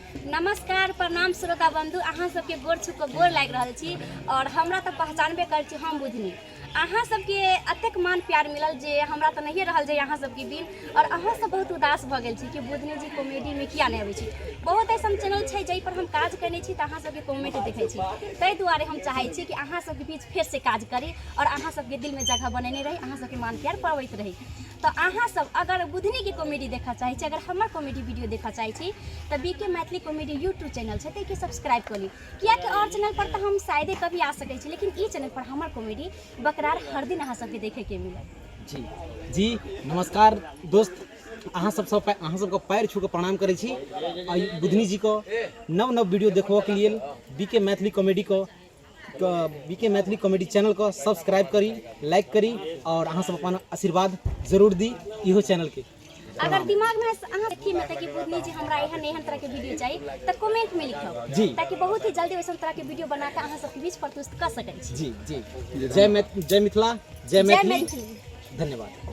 नमस्कार, प्रणाम श्रोता बंधु, अहाँ सबके गोर छू के गोर लागि रहल छी। और हमरा तऽ पहचानबे करै छी, हम बुधनी। अहाँ सबके एतेक मान प्यार मिलल जे हमरा तऽ नहिए रहल जाइए अहाँ सबके बिन। और अहाँ सब बहुत उदास भऽ गेल छी कि बुधनी जी कॉमेडीमे किया नहि अबै छी। बहुत अइसन चैनल छै जाहि पर हम काज कयने छी, तऽ अहाँ सबके कॉमेंट देखै छी। ताहि दुआरे हम चाहै छी कि अहाँ सबके बीच फेरसँ काज करी और अहाँ सबके दिलमे जगह बनेने रही, अहाँ सबके मान प्यार पबैत रही। तऽ अहाँ सब अगर बुधनीके कॉमेडी देखऽ चाहै छी, अगर हमर कॉमेडी वीडियो देखऽ चाहै छी, तऽ B K Maithili comedy YouTube channel छै, ताहिके सब्सक्राइब कऽ ली, कियाकि आओर चैनल पर तऽ हम शायदे कभी आ सकै छी, लेकिन ई चैनल पर हमर कॉमेडी बकरार हर दिन अहाँ सबके देखैके मिलत। जी जी, नमस्कार दोस्त, अहाँ सब सब अहाँ सबके पैर छू के प्रणाम करै छी। आ बुधनी जी को नव नव वीडियो देखबऽ के लिए बी के मैथिली कॉमेडी को बी के मैथिली कॉमेडी चैनल को सब्सक्राइब करी, लाइक करी और अहाँ सब अपन आशीर्वाद जरूर दी इहो चैनल के। अगर दिमाग में अहाँ देखी में कि बुधनी जी हमरा एहन एहन तरह के वीडियो चाहिए, तो कमेंट में लिखब जी, ताकि बहुत ही जल्दी वैसन तरह के वीडियो बना के अहाँ सबके बीच प्रस्तुत कर सकै छी। जी जी, जय जय मिथिला, जय मैथिली, धन्यवाद।